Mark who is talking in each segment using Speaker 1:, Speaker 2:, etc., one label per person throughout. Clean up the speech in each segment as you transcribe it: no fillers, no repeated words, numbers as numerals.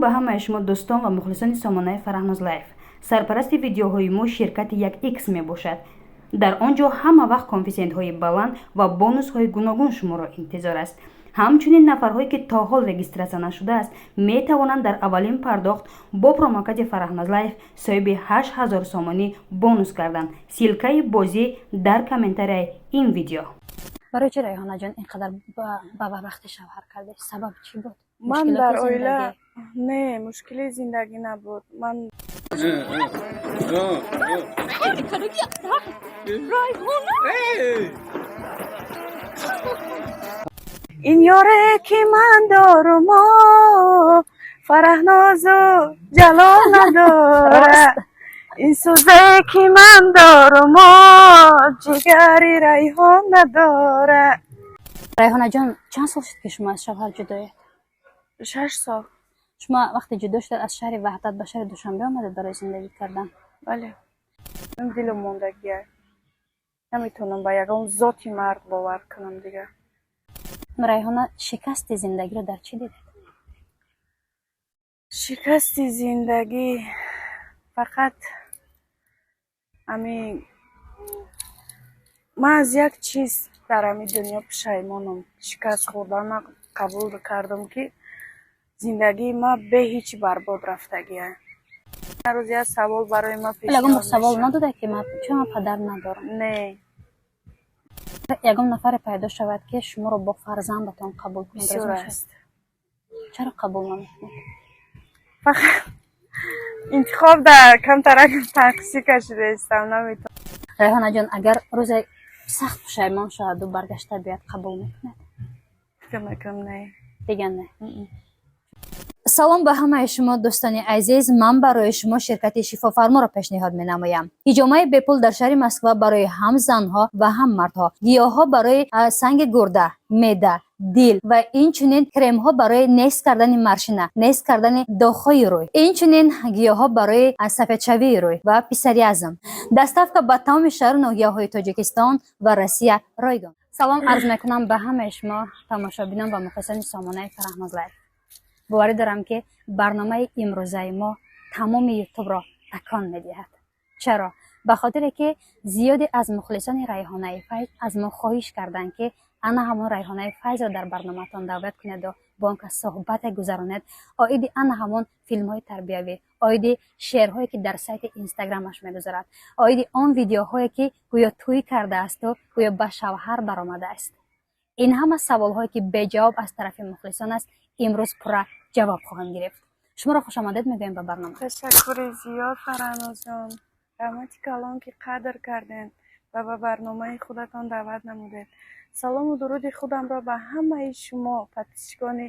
Speaker 1: Ба ҳамаи шумо, дӯстон ва мухлисони сомонаи Фараҳноз Лайф. Сарпарасти видеоҳои мо ширкати як Икс мебошад. Дар он ҷо ҳама вақт коэффисиентҳои баланд ва бонусҳои гуногун шуморо интизор аст. Ҳамчунин нафарҳое, ки то ҳол регистрация нашудааст, метавонанд дар аввалин пардохт бо промокоди Фараҳноз Лайф соҳиби 8000 сомонӣ бонус гарданд. Ссылкаи бозӣ дар комментарияи ин видео.
Speaker 2: Барои чӣ, Райҳонаҷон, ин қадар ба вақти шавҳар кардед? Сабаб чӣ буд?
Speaker 3: Ман дар оила не, мушкили зиндагӣ набуд. Ман ин ёре, ки ман дорумо, Фараҳнозу Ҷалол надора. Ин сӯзе, ки ман дорумо, ҷигари Райҳон надора.
Speaker 2: Райҳонаҷон, чанд сол шуд, ки шумо аз шавҳар ҷудоед?
Speaker 3: 6 сол.
Speaker 2: Шумо вақте ҷудо шудед, аз шаҳри Ваҳдат ба шаҳри Душанбе омадед барои зиндагӣ кардан?
Speaker 3: Бале, дилум мондагия, наметавонам ба ягон зоти мард бовар кунам дигар.
Speaker 2: Райҳона, шикасти зиндагиро дар чӣ дидед?
Speaker 3: Шикасти зиндагӣ фақат ами ман аз як чиз дар ҳамин дунё пушаймонам. Шикаст хӯрдан қабул кардам, ки зиндагии ман бе ҳеҷ барбод рафтагия. Рӯз як савол барои ман
Speaker 2: Ягон бор савол надода, ки ман чаро ман падар надорам?
Speaker 3: Не.
Speaker 2: Ягон нафаре пайдо шавад, ки шуморо бо фарзандатон қабул кунад?
Speaker 3: Бисёр аст.
Speaker 2: Чаро қабул намекунед?
Speaker 3: Фақат интихоб дар камтарак танқисӣ кашидаистам, наметавонам.
Speaker 2: Райҳонаҷон, агар рӯзе сахт пушаймон шаваду баргашта биёяд, қабул мекунед?
Speaker 3: Фикр мекунам, не.
Speaker 2: Дигар не. Салом ба ҳамаи шумо, дӯстони азиз. Ман барои шумо ширкати Шифофарморо пешниҳод менамоям. Ҳиҷомаи бепул дар шаҳри Москва барои ҳам занҳо ва ҳам мардҳо, гиёҳҳо барои санги гурда, меъда, дил ва инчунин кремҳо барои нест кардани морщина, нест кардани доғҳои рӯй, инчунин гиёҳҳо барои сафедшавии рӯй ва псориазм. Доставка ба тамоми шаҳру ноҳияҳои Тоҷикистон ва Россия ройгон. Салом арз мекунам ба ҳамаи шумо, тамошобинон ва мухлисони сомонаи Фараҳноз Лайф. Боварӣ дорам, ки барномаи имрӯзаи мо тамоми Ютубро такон медиҳад. Чаро? Ба хотире ки зиёде аз мухлисони Райҳонаи Файз аз мо хоҳиш карданд, ки ана ҳамон Райҳонаи Файзро дар барномаатон даъват кунеду бо он кас суҳбате гузаронед оиди ана ҳамон филмҳои тарбиявӣ, оиди шеърҳое, ки дар сайти Инстаграмаш мегузорад, оиди он видеоҳое, ки гӯё тӯй кардаасту гӯё ба шавҳар баромадааст. Ин ҳама саволҳое, ки беҷавоб аз тарафи мухлисон аст, имрӯз пурра ҷавоб хоҳем гирифт. Шуморо хушомадед мегӯем ба барнома.
Speaker 3: Ташаккури зиёд, Фараҳнозҷон. Раҳмати калон, ки қадр кардем ва ба барномаи худатон даъват намудед. Салому дуруди худамро ба ҳамаи шумо, подписчикони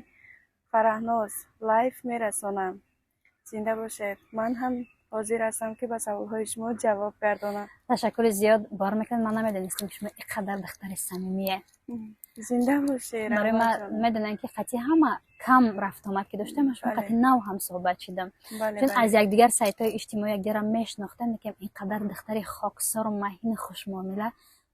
Speaker 3: Фараҳноз Лайф, мерасонам. Зинда бошед. Ман ҳам ҳозир ҳастам, ки ба саволҳои шумо ҷавоб гардонам.
Speaker 2: Ташаккури зиёд. Бовар мекунед, ман намедонистам, ки шумо ин қадар духтари самимие.
Speaker 3: Зинда бошед.
Speaker 2: Барои ман медонам, ки қатъи ҳама кам рафтомад ки доштем, шумо қатъи нав ҳам суҳбат шудам, чун аз якдигар сайтҳои иҷтимоӣ якдигарро мешинохтем, лекин ин қадар духтари хоксору маҳини хушмуомила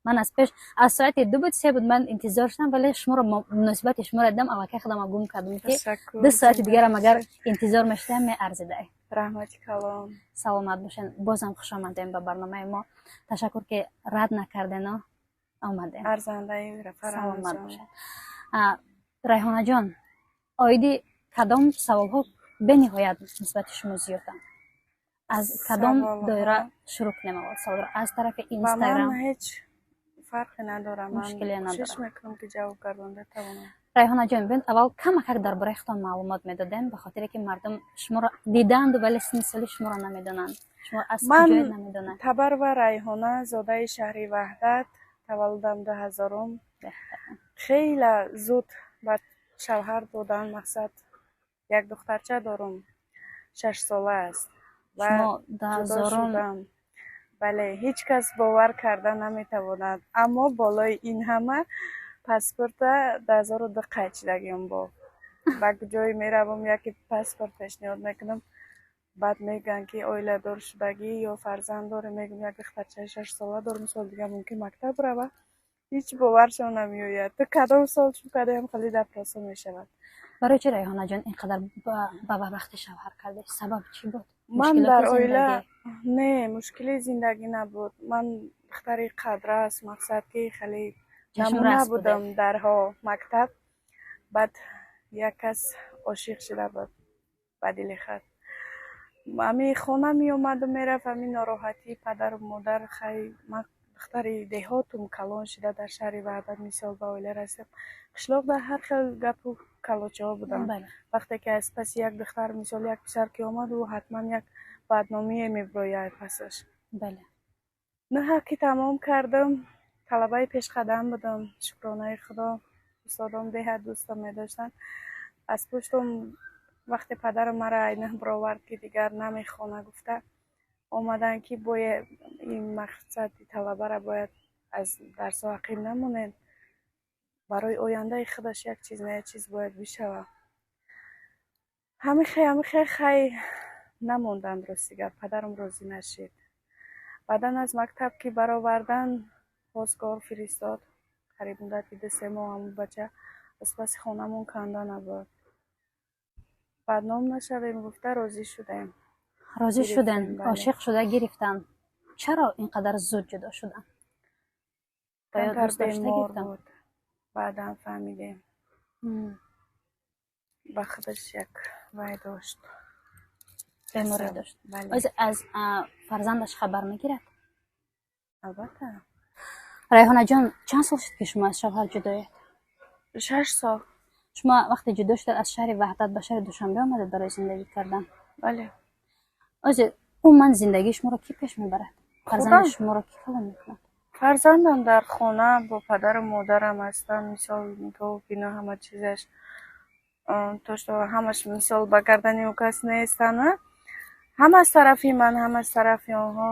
Speaker 2: ман аз пеш, аз соати 2 буд, 3 буд, ман интизор шудам, вале шуморо, муносибати шуморо дидам, аллакай худама гум кардам, ки 2 соати дигарам агар интизор мешудам, меарзидай.
Speaker 3: Раҳмати калон.
Speaker 2: Саломат бошед. Бозам хушомадем ба барномаи мо. Ташаккур, ки рад накардену омадем.
Speaker 3: Арзандаи.
Speaker 2: Саломат бошед. Райҳонаҷон, оиди кадом саволҳо бениҳоят нисбати шумо зиёданд? Аз кадом доира шурӯъ кунем аввал саволро? Аз тарафи Инстаграм?
Speaker 3: Ҳеҷ фарқе надорам.
Speaker 2: Мушкиле
Speaker 3: надорам, кӯшиш мекунам, ки ҷавоб гардонда тавонам.
Speaker 2: Райҳонаҷон, биёед, аввал камакак дар бораи худтон маълумот медодем, ба хотире ки мардум шуморо диданду, вале синни соли шуморо намедонанд, шумо аз куҷое намедонанд.
Speaker 3: Табарова Райҳона, зодаи шаҳри Ваҳдат, таваллудам 2000-ум. Хеле зуд ба шавҳар додан. Мақсад, як духтарча дорум, 6-сола аст.
Speaker 2: Ва
Speaker 3: ҷудо шудам. Бале, ҳеҷ кас бовар карда наметавонад, аммо болои ин ҳама паспорта 2002 қайд шудагиам. Бо ба ҷое меравам, яке паспорт пешниҳод мекунам, баъд мегӯянд, ки оиладор шудагӣ ё фарзанд дорӣ? Мегӯям, як духтарчаи 6-сола дорум, соли дигар мумкин мактаб равад. Ҳеҷ боваршон намеояд. Ту кадом сол чун кадаям, хеле допросҳо мешавад.
Speaker 2: Барои чӣ, Райҳонаҷон, ин қадар ба барвақти шавҳар кардед? Сабаб чӣ буд?
Speaker 3: Ман
Speaker 2: Мушкилоти
Speaker 3: дар оила
Speaker 2: зиндагӣ?
Speaker 3: Не, мушкили зиндагӣ набуд. Ман духтари қадрас, мақсад ки хеле намуна
Speaker 2: Чашмрас
Speaker 3: будам
Speaker 2: будед.
Speaker 3: Дарҳо мактаб. Баъд як кас ошиқ шуда буд ба дили худ. Ҳами хона меомаду мерафт, ҳамин нороҳатии падару модар. Хай, ман духтари деҳотум, калон шида дар шаҳри Ваҳдат, мисол, ба оила расидам. Қишлоқ дар ҳар хел гапу калочаҳо буданд. Вақте ки аз паси як духтар, мисол, як писар ки омад, ӯ ҳатман як бадномие мебирояд пасаш. Наҳа ки тамом кардам, талабаи пешқадам будам, шукронаи Худо, устодом беҳад дӯстам медоштанд. Аз пуштум вақте падарам маро айнаҳ бировард, ки дигар намехона гуфта, омаданд, ки бояд ин мақсади талабаро бояд аз дарсҳо ақиб намонед, барои ояндаи худаш як чиз на як чиз бояд бишавад. Ҳамихе хай намонданд, рости гап, падарам розӣ нашид. Баъдан аз мактаб ки баровардан, хостгор фиристод. Қариб муддати 2-3 моҳ ҳамун бача аз паси хонамон канда набуд. Бадном нашавем гуфта, розӣ шудем.
Speaker 2: Розӣ шуден?
Speaker 3: Гирифтем, бале.
Speaker 2: Ошиқ шуда гирифтан. Чаро ин қадар зуд ҷудо шуданд? Оё
Speaker 3: Камтар
Speaker 2: дӯст дошта
Speaker 3: бемор
Speaker 2: гирифтан?
Speaker 3: буд. Баъдан фаҳмидем. Ба худаш як вай дошт.
Speaker 2: Беморӣ
Speaker 3: Касал.
Speaker 2: дошт.
Speaker 3: Бале.
Speaker 2: Оз аз фарзандаш хабар мегирад?
Speaker 3: Албатта.
Speaker 2: Райҳонаҷон, чанд сол шуд, ки шумо аз шавҳар ҷудоед?
Speaker 3: 6 сол.
Speaker 2: Шумо вақте ҷудо шудед, аз шаҳри Ваҳдат ба шаҳри Душанбе омадед барои зиндагӣ кардан?
Speaker 3: Бале.
Speaker 2: Ози умуман зиндагии шуморо кӣ пеш мебарад? Фарзанди
Speaker 3: Худам.
Speaker 2: шуморо кӣ калон мекунад?
Speaker 3: Фарзандам дар хона бо падару модарам ҳастанд, мисол, нигоҳу бино, ҳама чизаш. То что ҳамаш, мисол, ба гардани ӯ кас нестанд, ҳам аз тарафи ман, ҳам аз тарафи онҳо.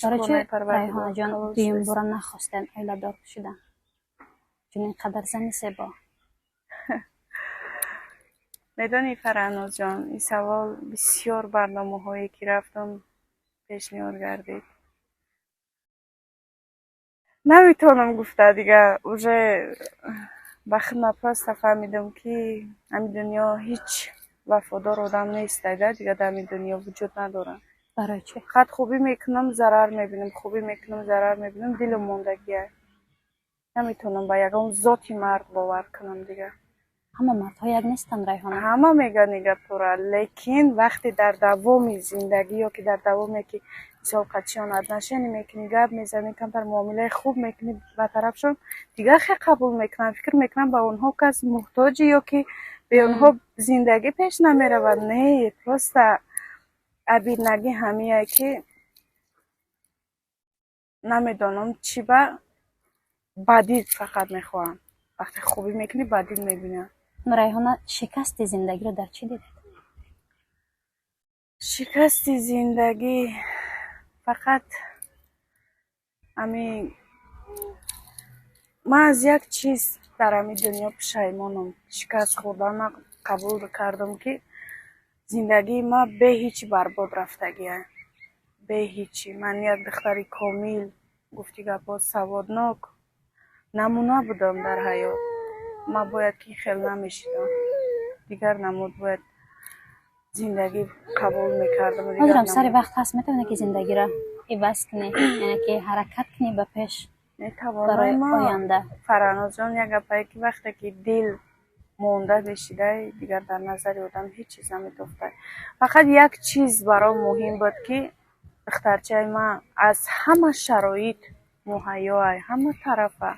Speaker 2: Барои чӣ,
Speaker 3: Шукронаи Парвардигор,
Speaker 2: Райҳонаҷон,
Speaker 3: калон
Speaker 2: дуюм
Speaker 3: шудааст.
Speaker 2: бора нахостен оиладор шудан, чун ин қадар зани зебо?
Speaker 3: Медонӣ, Фарҳнозҷон, ин савол бисёр барномаҳое ки рафтам пешниҳод гардид. Наметавонам гуфта, дига уже ба худма просто фаҳмидам, ки ҳамин дунё ҳеҷ вафодор одам нестайда, дига дар ҳамин дунё вуҷуд надорад.
Speaker 2: Барои чӣ?
Speaker 3: Фақат хубӣ мекунам, зарар мебинам, хубӣ мекунам, зарар мебинам, дилам мондагия. Наметавонам ба ягон зоти мард бовар кунам дига.
Speaker 2: Ҳама мардҳо як нестанд, Райҳона.
Speaker 3: Ҳама мегӯянд ин гапҳоро, лекин вақте дар давоми зиндагӣ ё ки дар давоме ки, мисол, қатъиён отношение мекунӣ, гап мезанӣ, камтар муомилаи хуб мекунӣ ба тарафшон, дигар хел қабул мекунанд, фикр мекунанд, ба онҳо кас муҳтоҷӣ ё ки бе онҳо зиндагӣ пеш намеравад. Не, просто обиднагӣ ҳамие, ки намедонам чӣ, ба бадӣ фақат мехоҳам. Вақте хубӣ мекунӣ, бадӣ мебинанд.
Speaker 2: Райҳона, шикасти зиндагиро дар чӣ дидед?
Speaker 3: Шикасти зиндагӣ фақат ҳамин: ман аз як чиз дар ҳамин дунё пушаймонам. Шикаст хӯрдана қабул кардам, ки зиндагии ман бе ҳичи барбод рафтагия, бе ҳичи. Ман як духтари комил, гуфти гапҳо, саводнок, намуна будам дар ҳаёт. Ман бояд ки хел намешидам, дигар намуд бояд зиндагӣ қабул мекардам.
Speaker 2: Ҳозирам сари вақт ҳаст, метавонӣ ки зиндагиро иваз кунӣ, яъне ки ҳаракат кунӣ ба пеш барои
Speaker 3: Метавонам.
Speaker 2: оянда.
Speaker 3: Фарҳнозҷон, як гапае, ки вақте ки дил монда бешидай, дигар дар назари одам ҳеҷ чиз наметофтай. Фақат як чиз баром муҳим буд, ки духтарчаи ман аз ҳама шароит муҳайёай, ҳама тарафа,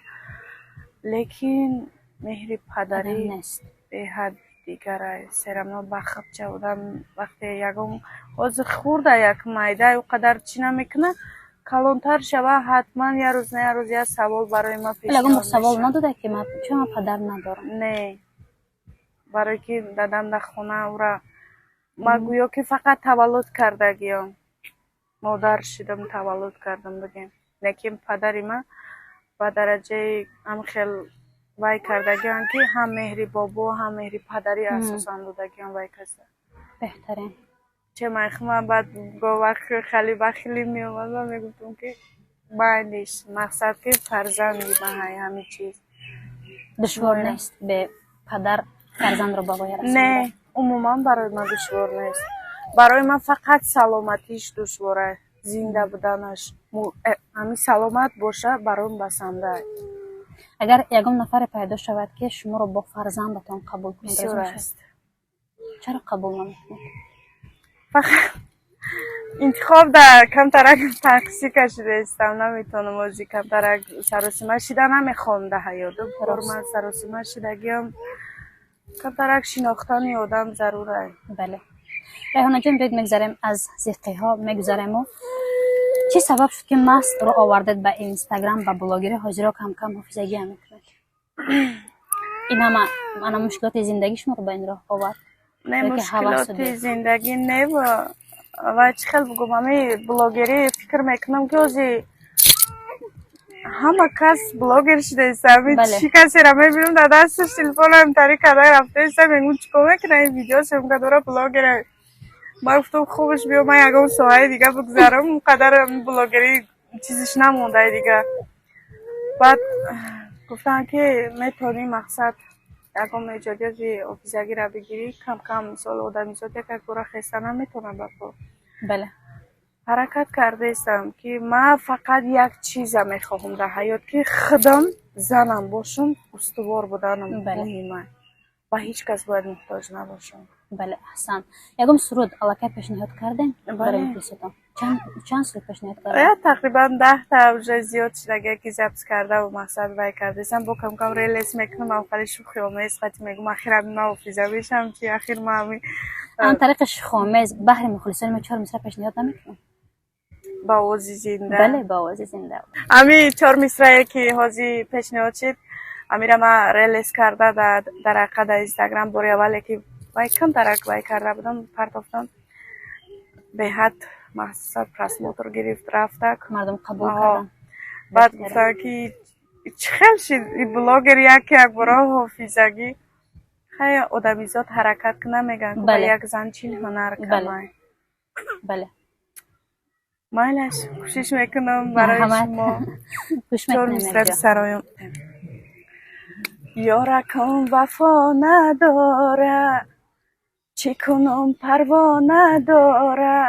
Speaker 3: лекин меҳри падарӣ
Speaker 2: Падар нест.
Speaker 3: беҳад дигарай. Серамно ба худча одам вақте ягон ҳозир хурда, як майда, ӯ қадар чӣ намекунад, калонтар шава, ҳатман як рӯз на як рӯз як савол барои ман
Speaker 2: Вале ягон бор
Speaker 3: пешниҳод
Speaker 2: савол
Speaker 3: мешавад.
Speaker 2: надода, ки ман чаро ман падар надорам?
Speaker 3: Не, барое ки дадам дар хона ӯра, ман гӯё ки фақат таваллуд кардагиём, модар шидам, таваллуд кардам бигем, лекин падари ман ба дараҷаи ҳам хел вай кардагиам, ки ҳам меҳри бобо, ҳам меҳри падарӣ асосан додагиам вай каса.
Speaker 2: Беҳтарин.
Speaker 3: Че ман баъд вақт хеле бахилӣ меомад, ман мегуфтам, ки майниш, мақсад ки фарзанди ман ҳай ҳамин чиз.
Speaker 2: Душвор
Speaker 3: Шуморо.
Speaker 2: нест бе падар Фарзандро ба воя расонда.
Speaker 3: Не, умуман барои ман душвор нест. Барои ман фақат саломатиш душвора, зинда буданаш. Ҳамин саломат боша, бароям басанда.
Speaker 2: Агар ягон нафаре пайдо шавад, ки шуморо бо фарзандатон қабул кунад,
Speaker 3: Бисёр
Speaker 2: розӣ мешавед?
Speaker 3: аст.
Speaker 2: Чаро қабул намекунед?
Speaker 3: Фақат интихоб дар камтарак танқисӣ кашидаистам, наметавонам ози камтарак саросима шида намехоҳам дар ҳаёт. Бор ман саросима шидагиам, камтарак шинохтани одам зарур ай.
Speaker 2: Бале, Райҳонаҷон, биёед, мегузарем, аз зиқиҳо мегузарему чӣ сабаб шуд, ки маҳз рӯ овардед ба Инстаграм, ба блогерӣ? Ҳозиро камкам ҳофизагиам мекунед. Ин ҳама ана мушкилоти зиндагӣ шуморо ба ин роҳ овард?
Speaker 3: Не.
Speaker 2: Ёки ҳавасу
Speaker 3: Мушкилоти
Speaker 2: дил?
Speaker 3: зиндагӣ не, ва чӣ хел бугум, ҳами блогерӣ фикр мекунам, ки ҳози ҳама кас блогер шудаиста. Ҳами чӣ касеро мебинам, дар дасташ телефонам тари карда рафтаиста, мегӯм: «Чӣ кор мекунад? Ин видео съёмка дора, блогера». Ман гуфтам: «Хубаш, биё, ман ягон соҳаи дига бигзарам, он қадар блогерӣ чизиш намондаи дига». Баъд гуфтанд, ки метавонӣ, мақсад, ягон эҷодиёти ҳофизагиро бигирӣ кам-кам. Мисол, одамизод як як бора хеста наметавонад ба по. Ҳаракат кардаистам, ки ман фақат як чиза мехоҳам дар ҳаёт, ки худам занам бошам, устувор буданам муҳима, ба ҳеҷ кас бояд муҳтоҷ набошам.
Speaker 2: Бале, аҳсан. Ягон суруд аллакай пешниҳод кардем барои
Speaker 3: Бале.
Speaker 2: мухлисотон? Чанд суруд пешниҳод кардем?
Speaker 3: Тақрибан 10та уже зиёд шудагия, ки запись кардаву, мақсад, вай кардастам, бо камкам релес мекунам, аввали шӯхиомез қати мегӯм: «Ахир ҳами ман ҳофиза мешавам чи, ахир ман ҳами».
Speaker 2: Ан тариқи шӯхомез баҳри мухлисони мо чор мисра пешниҳод намекунем?
Speaker 3: Ба овози зинда?
Speaker 2: Бале, ба овози зинда.
Speaker 3: Ҳами чор мисрае, ки ҳозир пешниҳод шид, амира ман релес карда дар ҳақиқат дар Инстаграм бори аввале, ки вай камтарак вай карда будам, партофтам, беҳад, мақсад, просмотр гирифт, рафтак.
Speaker 2: Мардум қабул
Speaker 3: Аҳо.
Speaker 2: карданд.
Speaker 3: Баъд
Speaker 2: Беҳтарин.
Speaker 3: гуфтанд, ки чӣ хел шид и блогер як якбора ҳофизагӣ. Хай, одамизод ҳаракат кунад, мегӯянд, ку ба як зан 40 ҳунар камай. Майлаш, кӯшиш мекунам барои
Speaker 2: Марҳамат.
Speaker 3: шумо
Speaker 2: Гӯш
Speaker 3: чор
Speaker 2: мекунем
Speaker 3: мисра
Speaker 2: якҷо.
Speaker 3: бисароям. Ёракон вафо надора, чӣ кунум, парво надора.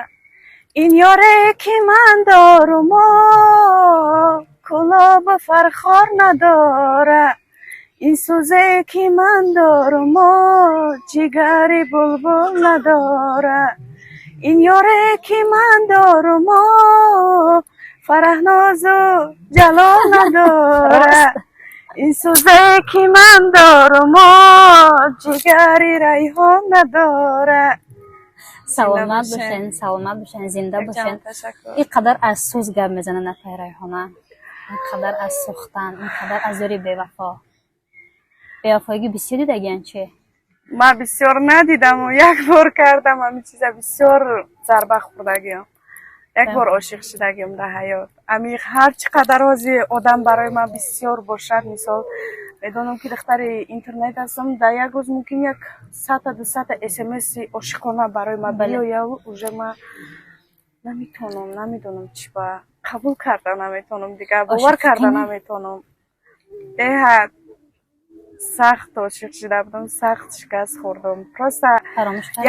Speaker 3: Ин ёре, ки ман дорумо, кӯлобу фархор надора. Ин сӯзе, ки ман дорумо, ҷигари булбул надора. Ин ёре, ки ман дорумо, Фараҳнозу ҷалол надора. Ин сӯзе, ки ман дорумо, ҷигари райҳон надора.
Speaker 2: Саломат
Speaker 3: бошед.
Speaker 2: бошен, саломат бошен, зинда бошен.
Speaker 3: Ташаккур.
Speaker 2: Ин қадар аз сӯз гап мезанад апай Райҳона, ин қадар аз сӯхтан, ин қадар аз ёри бевафо. Бевафоигӣ бисёр дидагиян чи?
Speaker 3: Ман бисёр надидаму як бор кардам ҳамин чиза, бисёр зарба хӯрдагиам. Як бор ошиқ шудагиам дар ҳаёт. Ами ҳар чӣ қадар ҳозир одам барои ман бисёр бошад, мисол, медонам, ки духтари интернет ҳастам, дар як рӯз мумкин як сата, дусата смси ошиқона барои ман биёяв, уже ман наметавонам, намедонам чӣ ба қабул карда наметавонам, дигар бовар карда наметавонам. Беҳад сахт ошиқ шуда будам, сахт шикаст хӯрдам. Просто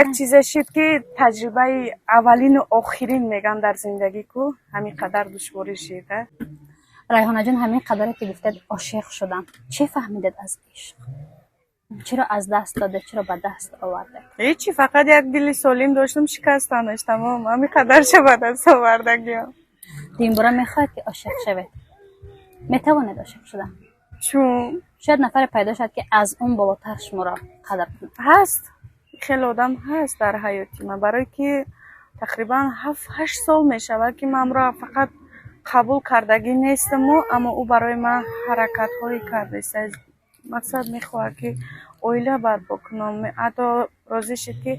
Speaker 3: як чизе шид, ки таҷрибаи аввалину охирин меган дар зиндагӣ ку ҳамин қадар душворӣ шид.
Speaker 2: Райҳонаҷон, ҳамин қадаре ки гуфтед, ошиқ шудам, чӣ фаҳмидед аз ишқ? Чиро аз даст додед, чиро ба даст овардед?
Speaker 3: Ҳечи, фақат як дили солим доштам, шикастанаш, тамом. Ҳамин қадарша ба даст овардагиам.
Speaker 2: Дуюмбора мехоҳед, ки ошиқ шавед? Метавонед ошиқ шудан?
Speaker 3: Чун?
Speaker 2: Шояд нафаре пайдо шавад, ки аз он болотар шуморо қадр кунад.
Speaker 3: Ҳаст, хеле одам ҳаст дар ҳаёти ман, барое ки тақрибан 7-8 сол мешавад, ки манро фақат қабул кардагӣ нестаму, аммо ӯ барои ман ҳаракатҳое кардааст, мақсад, мехоҳад, ки оила барпо кунам. Ҳатто розӣ шуд, ки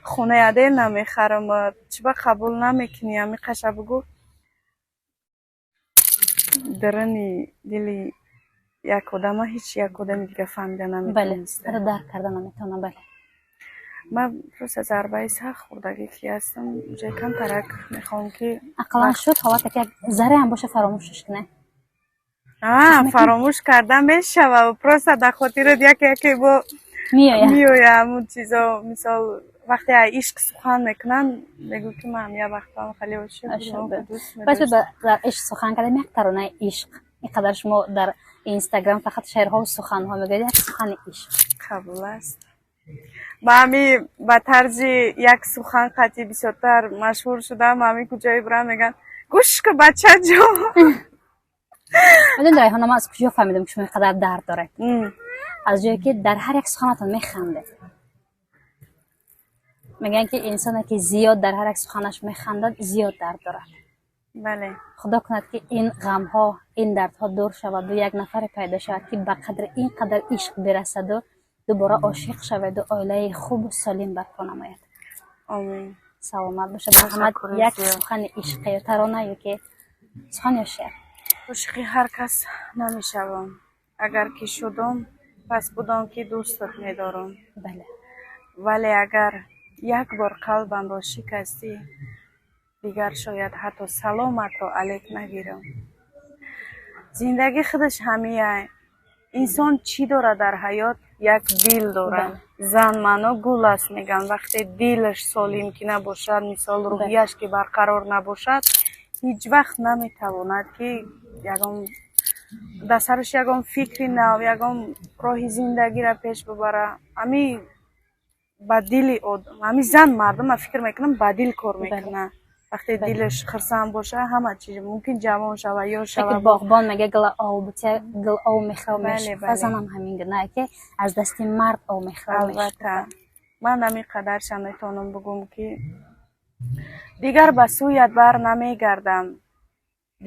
Speaker 3: хонаи адел намехарам. Чиба қабул намекунӣ? Ҳамин қаша бугӯ. Дарани дили як одама ҳеҷ як одами дига фаҳмида наметавониста.
Speaker 2: Дарк карда наметавонам, бале.
Speaker 3: Ман просто зарбаи сахт хӯрдагӣ ки ҳастам, уже камтарак мехоҳам, ки
Speaker 2: Ақаллан шуд ҳолате, ки як зарраам боша, фаромӯшаш кунед?
Speaker 3: Фаромӯш карда мешава, просто дар хотират яке яке бо
Speaker 2: Меояд.
Speaker 3: Меояд ҳамун чизо. Мисол, вақте аз ишқ сухан мекунанд, мегӯ, ки ман як вақтам хеле ошиқ будам, дӯст
Speaker 2: Пас
Speaker 3: медоштам.
Speaker 2: Дар ишқ сухан кардем, як таронаи ишқ. Ин қадар шумо дар Инстаграм фақат шеърҳову суханҳо мегӯед, як сухани ишқ.
Speaker 3: Қабул аст. Ба ҳами ба тарзи як сухан қатъӣ бисёртар машҳур шудам. Ҳами куҷое бурам, мегӯянд: «Гӯш ку, бачаҷон».
Speaker 2: Медонед, Райҳона, ман аз куҷо фаҳмидам, ки шумо ин қадар дард доред? Аз ҷое ки дар ҳар як суханатон механдед. Мегӯянд, ки инсоне, ки зиёд дар ҳар як суханаш механдад, зиёд дард дорад.
Speaker 3: Бале.
Speaker 2: Худо кунад, ки ин ғамҳо, ин дардҳо дур шаваду як нафаре пайдо шавад, ки ба қадри ин қадар ишқ бирасаду дубора ошиқ шаведу оилаи хубу солим барпо намояд.
Speaker 3: Омин.
Speaker 2: Саломат бошад. Марҳамат.
Speaker 3: Ташаккури
Speaker 2: Як
Speaker 3: зиёд.
Speaker 2: сухани ишқе ё тарона, ё ки сухан ё шеър.
Speaker 3: Ошиқи ҳар кас намешавам. Агар ки шудум, пас будон, ки дӯстат медорам. Вале агар як бор қалбамро шикастӣ, дигар шояд ҳатто саломатро алек нагирам. Зиндагӣ худаш ҳамияй. Инсон чӣ дорад дар ҳаёт? Як дил дорад. Зан маъно гул аст, мегӯянд. Вақте дилаш солим ки набошад, мисол, рӯҳияш ки барқарор набошад, ҳеҷ вақт наметавонад, ки ягон дар сараш ягон фикри нав, ягон роҳи зиндагиро пеш бибара. Ҳами ба дили ҳами зан, мардум, ман фикр мекунам, ба дил кор мекунад. Вақте дилаш хурсанд боша, ҳама чиз мумкин, ҷавон шава, ёш
Speaker 2: Ки
Speaker 3: шава.
Speaker 2: Боғбон мега: «Гула об бутя, гул об мехӯрад, мешукуфа». Занам ҳамин гуна, ки аз дасти мард об мехӯрад,
Speaker 3: Албатта.
Speaker 2: мешукуфа.
Speaker 3: Ман ҳамин қадарша метавонам бугум, ки дигар ба сӯят бар намегардам,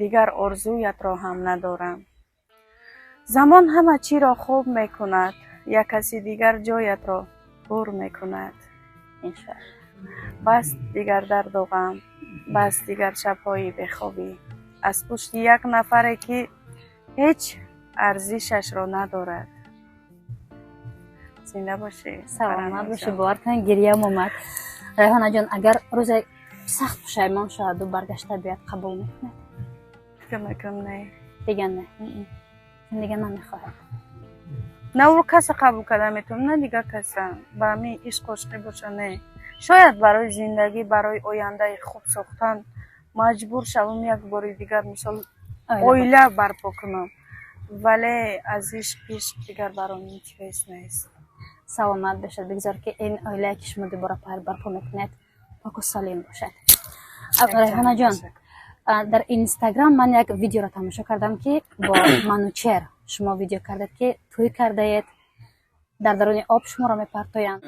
Speaker 3: дигар орзуятро ҳам надорам. Замон ҳама чиро хуб мекунад, як каси дигар ҷоятро пур мекунад.
Speaker 2: Иншоалло.
Speaker 3: Бас дигар дарду ғам, бас дигар шабҳои бехобӣ аз пушти як нафаре, ки ҳеҷ арзишашро надорад. Зинда бошӣ.
Speaker 2: Саломат бошӣ. Бовар кунед, гирьям омад. Райҳонаҷон, агар рӯзе сахт пушаймон шаваду баргашта биёяд, қабул мекунед?
Speaker 3: Фикр мекунам, не.
Speaker 2: Дигар не, чун дигар намехоҳад.
Speaker 3: На ӯ каса қабул карда метавонам, на дигар каса. Ба ҳамин ишқ ошиқӣ боша, не. Шояд барои зиндагӣ, барои ояндаи хуб сохтан маҷбур шавам, як бори дигар, мисол, оила барпо кунам, вале аз ишқ ишқ дигар баром интерес нест.
Speaker 2: Саломат бошад. Бигзор, ки ин оилае, ки шумо дубора барпо мекунед, поку солим бошад. Райҳонаҷон, дар Инстаграм ман як видеоро тамошо кардам, ки бо Манучер шумо видео кардед, ки тӯй кардаед, дар даруни об шуморо мепартоянд.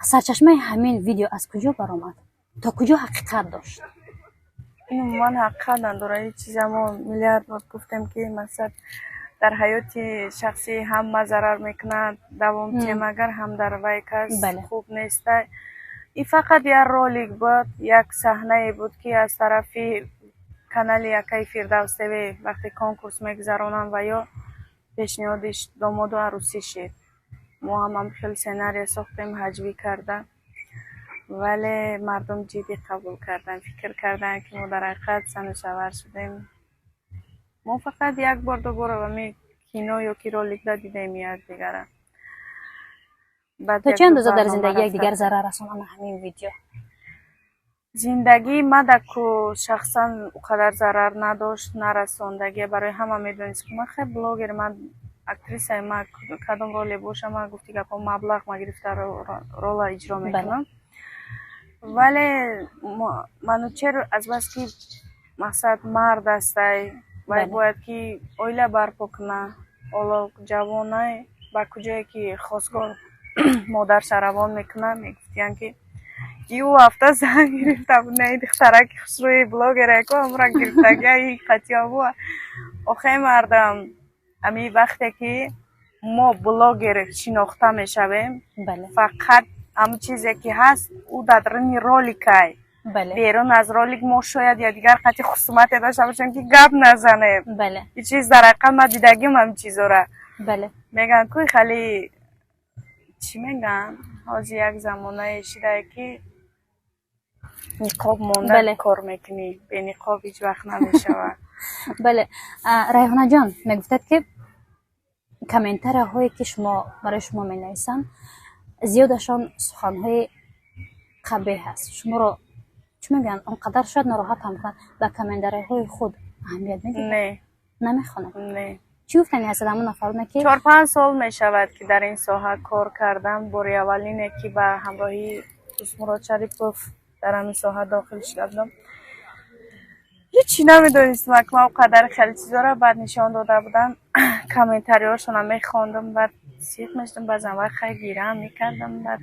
Speaker 2: Сарчашмаи ҳамин видео аз куҷо баромад? То куҷо ҳақиқат дошт?
Speaker 3: Ин умуман ҳақиқат надорад. Ин чиза мо миллиард бор гуфтем, ки мақсад дар ҳаёти шахсӣ ҳама зарар мекунад, давом тем, агар ҳам дар вай кас хуб нестай. Ин фақат як ролик буд, як саҳнае буд, ки аз тарафи канали якаи Фирдавс ТВ вақте конкурс мегузаронанд ва ё пешниҳоди домоду арӯсӣ шид. Мо ҳам хеле сценария сохтем, ҳаҷвӣ карда, вале мардум ҷиддӣ қабул карданд, фикр карданд, ки мо дар ҳақиқат зану шавҳар шудем. Мо фақат як бор, ду бор ами кино ё ки роликда дидем якдигара. Баъд
Speaker 2: То
Speaker 3: як
Speaker 2: чӣ
Speaker 3: ду
Speaker 2: андоза дар
Speaker 3: барнома
Speaker 2: зиндагии
Speaker 3: рафта.
Speaker 2: якдигар зарар расонана ҳамин видео?
Speaker 3: Зиндагии мадаку шахсан ӯ қадар зарар надошт, нарасондагия. Барои ҳама медонист, ки ман хеле блогер, ман актрисаи, ман кадом роле боша, ман гуфти гапҳо, маблағ ма гирифта рола иҷро мекунам. Вале Манучер азбаски мақсад мард астай, вай бояд ки оила барпо куна. Ҳоло ҷавонай, ба куҷое ки хостгор модарша равон мекунад, мегуфтиянд, ки ӯ ҳафта зан гирифта буд. Не, духтараки хушрӯи блогереко амра гирифтагия и қатиёбу. Охе, мардам, ами вақте ки мо блогер шинохта мешавем, фақат ҳамн чизе ки ҳаст, ӯ дар даруни роликай. Берун аз ролик мо шояд якдигар қати хусумате дошта бошем, ки гап назанем. Ин чиз дар ҳақиқат ман дидагим ҳамин чизора. Мегӯянд кӯи хали, чӣ мегӯянд, ҳозир як замонае шидае, ки Ниқоб монда кор мекунӣ, бениқоб ҳеҷ вақт намешавад.
Speaker 2: Бале, Райҳонаҷон, мегуфтад, ки комментарияҳое, ки шумо барои шумо менависанд, зиёдашон суханҳои қабеҳ аст. Шуморо чӣ мегӯянд, он қадар шояд нороҳат ҳам кунанд. Ба комментарияҳои худ аҳамият медиҳед?
Speaker 3: Не.
Speaker 2: Намехонед?
Speaker 3: Не.
Speaker 2: Чӣ гуфтани ҳастед ҳамон нафароне, ки
Speaker 3: 4-5 сол мешавад, ки дар ин соҳа кор кардам. Бори аввалине, ки ба ҳамроҳии Дӯстмурод Шарипов дар ҳамин соҳа дохил шуда будам, ҳечи намедонистам. Акма он қадар хеле чизоро баъд нишон дода буданд, комментариҳошонро мехондам, баъд сиқ мешудам, баъзан вақт хай гирам мекардам. Баъд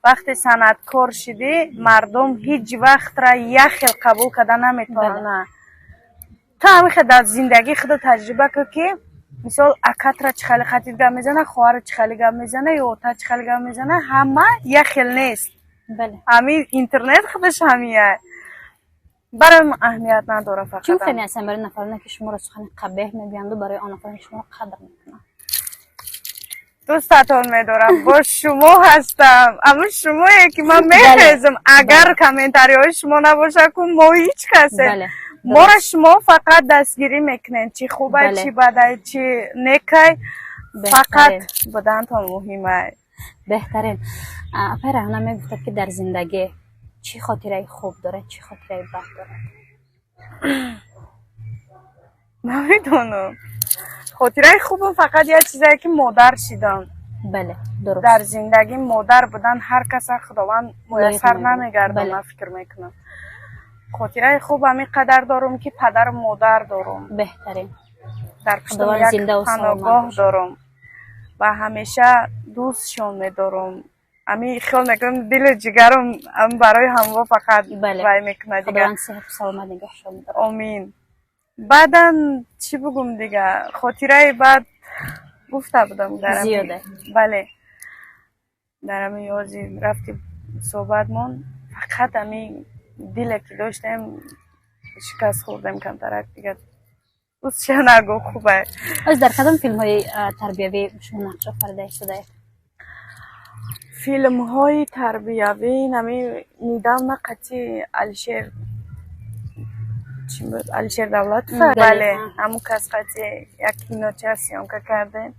Speaker 3: вақте санъаткор шидӣ, мардум ҳеҷ вақтра як хел қабул карда наметавонанд. Ту ҳамин хел дар зиндагии худо таҷриба кун, ки мисол акатра чӣ хеле хатиб гап мезана, хоҳарат чӣ хеле гап мезана ё отат чӣ хеле гап мезана, ҳама як хел нест. Ҳамин интернет худаш ҳамия, барои ман аҳамият надорад.
Speaker 2: Чӣ
Speaker 3: фақат
Speaker 2: гуфтани ҳастанд барои нафароне, ки шуморо сухани қабеҳ мегӯянду, барои он нафароне, ки шуморо қадр мекунанд?
Speaker 3: Дӯстатон медорам, бо шумо ҳастам. Аммо шумое, ки ман мехезам, агар комментариҳои шумо набошад, ку мо ҳеҷ касе. Моро шумо фақат дастгирӣ мекунед, чӣ хубай, чӣ бадай, чӣ некай, фақат будантон муҳимай.
Speaker 2: Беҳтарин. Апай Раҳона, мегуфтад, ки дар зиндагӣ чӣ хотираи хуб дорад, чӣ хотираи бад дорад?
Speaker 3: Намедонам. Хотираи хубам фақат як чизае, ки модар шидам.
Speaker 2: Бале, дуруст.
Speaker 3: Дар зиндагӣ модар будан ҳар каса Худованд муяссар намегардонад, фикр мекунам. Хотираи хуб ҳамин қадар дорум, ки падару модар дорум.
Speaker 2: Беҳтарин.
Speaker 3: Дар пуштам як паноҳгоҳ дорум ва ҳамеша дӯстшон медорум. Ами хиёл мекунам, дилу ҷигарам барои ҳамво фақат вай мекунад дига. Омин. Баъдан чӣ бугум дига? Хотираи баъд гуфта будам. Бале, дар ҳамин ёзи рафти суҳбатмон фақат ҳамин диле, ки доштем, шикаст хӯрдем камтарак дига. Рӯзча нагӯ, хубай.
Speaker 2: Оз дар кадом филмҳои тарбиявӣ шумо нақш офарида истодаед?
Speaker 3: Филмҳои тарбиявӣ нами недавно қати Алишер, чӣ буд, Алишер Давлатов, бале, ҳамун кас қати як киноча съёмка кардем.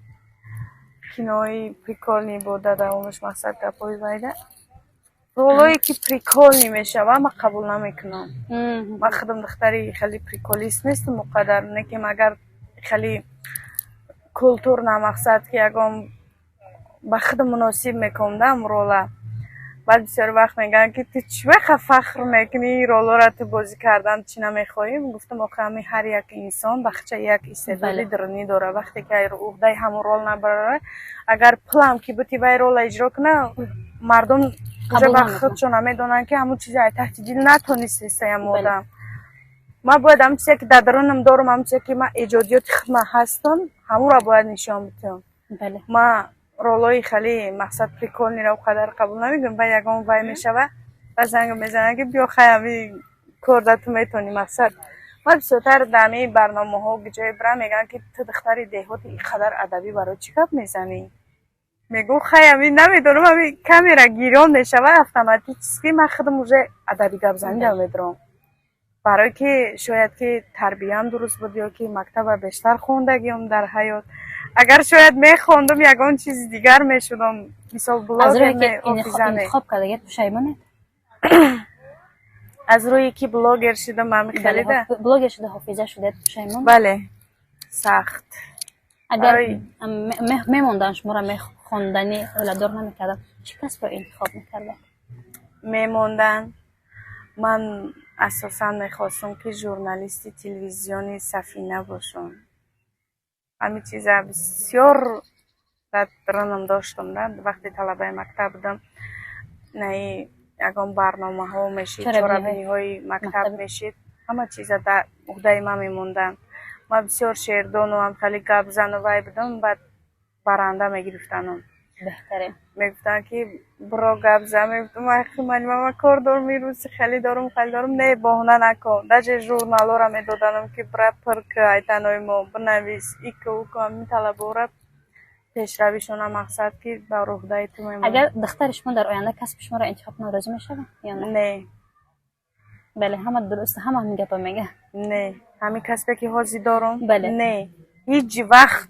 Speaker 3: Кинои прикольный буд, дар давомаш мақсад гапҳои вайда ролое, ки прикольный мешава, ман қабул намекунам. Ман худам духтари хеле приколист нестам оқадар, лекин агар хеле культурно, мақсад ки ягон ба худам муносиб мекунам рола. Баъд бисёр вақт мегӯянд, ки ту чӣ вақт фахр мекунӣ, ин ролоро ту бозӣ кардан чӣ намехоҳӣ? Гуфтам, охир ҳамин ҳар як инсон бахча як истеъдоди дарунӣ дорад. Вақте ки уҳдаи ҳамон рол набарора, агар пулам ки бути вай рола иҷро куна, мардум уже ба худшон намедонанд, ки ҳамон чизе ай таҳти дил натонистестаям одам. Ман бояд ҳамон чизе, ки дар дарунам дорам, ҳамон чизе, ки ман эҷодиёти худман ҳастам, ҳамонро бояд нишон бидиҳам. Ман ролҳои хеле мақсад прикольный ро он қадар қабул намекунам. Баъд ягон вай мешава, ба занг мезананд, ки биё, хай, ҳами кор да ту метавонӣ. Мақсад, ман бисёртар дар ҳамин барномаҳо ҷое бирам, мегӯянд, ки ту духтари деҳоти, ин қадар адабӣ барои чӣ гап мезанӣ? Мегӯм, хай, ҳамин намедонам, ҳамин камера гирён мешава, автоматически ман худам уже адабӣ гапзаниро медорам, барое ки шояд ки тарбиям дуруст буд ё ки мактаба бештар хондагиам. Дар ҳаёт агар шояд мехондум, ягон чизи дигар мешудам, мисол блогер, ҳофиза.
Speaker 2: Интихоб кардагият пушаймонед?
Speaker 3: Аз рӯи ки блогер шудам, ҳами хелида.
Speaker 2: Блогер шуда, ҳофиза шудед, пушаймон?
Speaker 3: Бале, сахт.
Speaker 2: Агар мемондан, шуморо мехондани оиладор намекардам, чӣ касбро интихоб мекардед?
Speaker 3: Мемондан, ман асосан мехостам, ки журналисти телевизиони Сафина бошам. Ҳамин чиза бисёр дар дарунам доштам да. Вақте талабаи мактаб будам, наи ягон барномаҳо мешид, чорабиниҳои мактаб мешид, ҳама чиза дар уҳдаи ман мемонданд. Ман бисёр шеърдону хеле гапзану вай будам, баъд баранда мегирифтанам.
Speaker 2: Беҳтарин.
Speaker 3: Мегуфтанд, ки биро, гап зан. Мегуфтам, ман кор дорам, ирӯзи хеле дорум, хеле дорум. Не, баҳона накун. Даже журналҳоро медоданам, ки бира, пур ку, айтанои мо бинавис, ику уку. Ҳамин талабора Пешравишона мақсад, ки ба рӯҳдаи ту мемонам.
Speaker 2: Агар духтари шумо дар оянда касби шуморо интихоб кунад, розӣ мешавад ё не?
Speaker 3: Не.
Speaker 2: Бале, ҳама дуруст, ҳама ҳамин гапа мега.
Speaker 3: Не, ҳамин касбе, ки ҳозир дорум.
Speaker 2: Бале.
Speaker 3: Не, ҳеҷ вақт.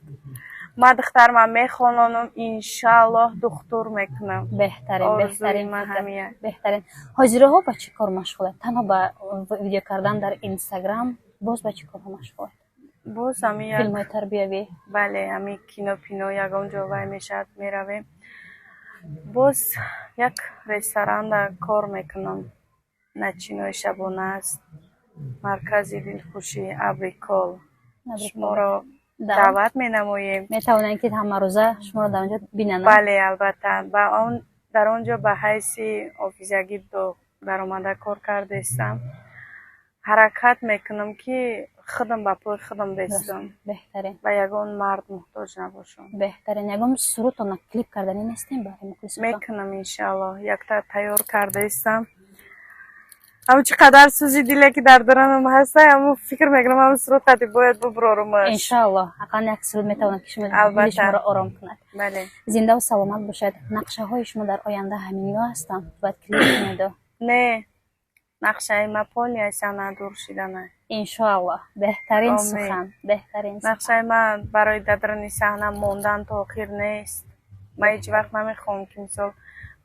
Speaker 3: Ман духтарман мехононам, иншааллоҳ, духтур мекунам.
Speaker 2: Беҳтарин.
Speaker 3: Орзуи
Speaker 2: Беҳтарин
Speaker 3: ман
Speaker 2: фикр.
Speaker 3: ҳамия.
Speaker 2: Беҳтарин. Ҳозираҳо ба чӣ кор машғулед? Танҳо ба видео кардан дар Инстаграм, боз ба чӣ корҳо машғулед?
Speaker 3: Боз ҳамин як
Speaker 2: Филмҳои тарбиявӣ?
Speaker 3: Бале, ҳамин кино пино ягон ҷо вай мешавад, меравем. Боз як ресторанда кор мекунам, ночной, шабона аст, маркази дилхушӣ «Абрикол». Шуморо даъват менамоем.
Speaker 2: Метавонанд, ки ҳамарӯза шуморо дар онҷо бинанд?
Speaker 3: Бале, албатта. Ба он дар он ҷо ба ҳайси офизиагӣ даромада кор кардаистам. Ҳаракат мекунам, ки худам ба пои худам бистам.
Speaker 2: Беҳтарин.
Speaker 3: Ба ягон мард муҳтоҷ набошам.
Speaker 2: Беҳтарин. Ягон сурудтона клип карданӣ нестем барои мухлисотон?
Speaker 3: Мекунам, иншааллоҳ. Якта тайёр кардаистам. Ҳамн чӣ қадар сӯзи диле, ки дар дарунам ҳаста, ҳамн фикр мекунам, ҳамн суруд қади бояд буброрумаш.
Speaker 2: Иншааллоҳ, ақаллан як суруд метавонад, ки шумо дили
Speaker 3: Албатта.
Speaker 2: шуморо ором кунад.
Speaker 3: Бале.
Speaker 2: Зиндаву саломат бошед. Нақшаҳои шумо дар оянда ҳаминҳо ҳастанд? Бояд клип кунеду?
Speaker 3: Не, нақшаи ма полный саҳна дур шидана.
Speaker 2: Иншоаллоҳ, беҳтарин.
Speaker 3: Омин.
Speaker 2: Сухан беҳтарин сухан.
Speaker 3: Нақшаи ман барои дар саҳна мондан то охир нест. Ман ҳеҷ вақт намехоҳам, ки мисол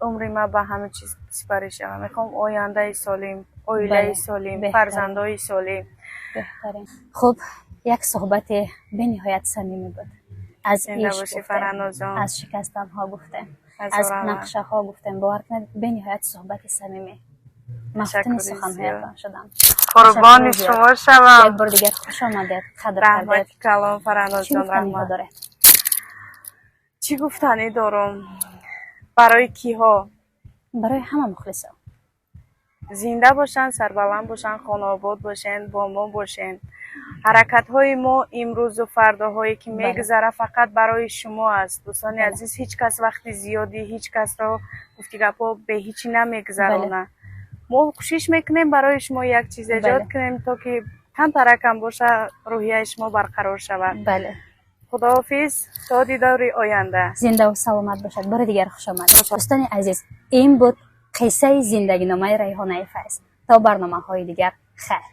Speaker 3: умри ман ба ҳама чиз сипарӣ шавад. Мехоҳам ояндаи солим, оилаи солим, фарзандои солим.
Speaker 2: Беҳтарин. Хуб, як суҳбати бениҳоят самимӣ буд. Аз
Speaker 3: Зинда
Speaker 2: ишқ
Speaker 3: бошӣ,
Speaker 2: гуфтем,
Speaker 3: Фараҳнозҷон.
Speaker 2: аз шикастанҳо гуфтем, аз нақшаҳо гуфтем. Бовар кунед, бениҳоят суҳбати самимӣ. Мафтуни
Speaker 3: Ташаккури
Speaker 2: суханҳоятон
Speaker 3: зиёд.
Speaker 2: шудам.
Speaker 3: Қурбони
Speaker 2: Ташаккури зиёд.
Speaker 3: шумо шавам.
Speaker 2: Як бори дигар хуш омадед, қадр кардед.
Speaker 3: Раҳмати калон.
Speaker 2: Чӣ
Speaker 3: Фараҳнозҷон,
Speaker 2: гуфтаниҳо
Speaker 3: раҳмат.
Speaker 2: доред?
Speaker 3: Чӣ гуфтанӣ дорум? Барои киҳо?
Speaker 2: Барои ҳама мухлисон.
Speaker 3: Зинда бошанд, сарбаланд бошанд, хонаобод бошанд, бо мо бошанд. Ҳаракатҳои мо имрӯзу фардоҳое, ки мегузарад, фақат барои шумо аст, дӯстони азиз. Ҳеҷ кас вақти зиёдӣ ҳеҷ касро, гуфти гапҳо, беҳичӣ намегузаронад. Мо кӯшиш мекунем, барои шумо як чиз эҷод кунем, то ки камтаракам боша, рӯҳияи шумо барқарор шавад. Худоҳофиз, то дидори оянда.
Speaker 2: Зиндаву саломат бошад. Бори дигар хуш омадед. Дӯстони азиз, ин буд қиссаи зиндагиномаи Райҳонаи Файз. То барномаҳои дигар, хайр.